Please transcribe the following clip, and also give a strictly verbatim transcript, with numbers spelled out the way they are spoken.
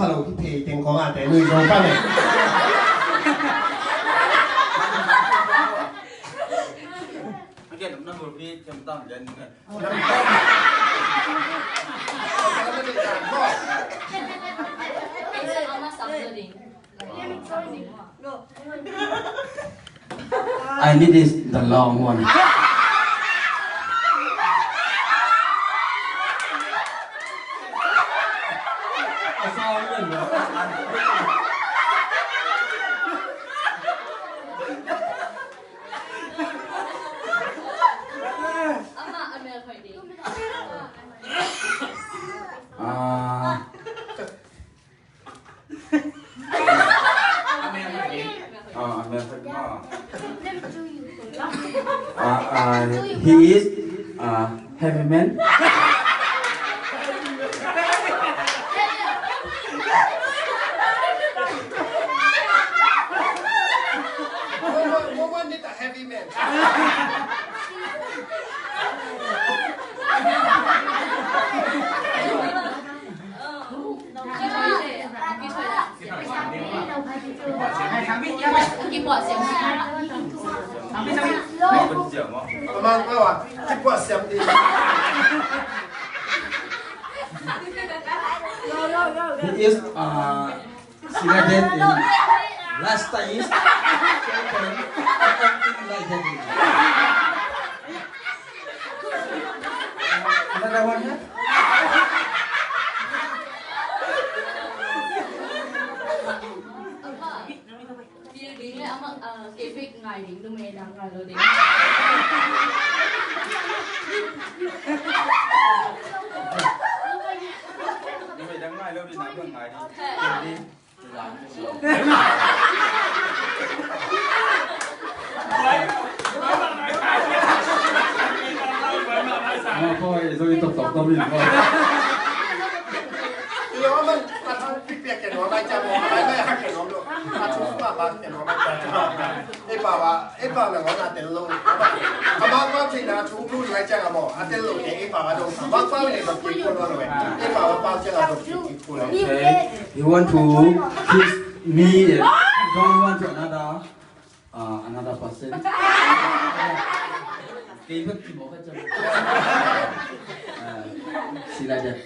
Hello, hi thei teng khong a te nui zo pa ne. Again, number three, thiam tam, then, I need is the long one. Ah. Ah, a mel hoih maw. Ah, ah, he is, ah, heavy man. Woman, woman need a heavy man. He is, uh, Sila Dead in last time is second, something like that. Another one here. Numei dang ngai lo ding, ngai ding. Okay. He want to kiss me and don't want to another, uh, another person. Okay, but you know, uh, see like that.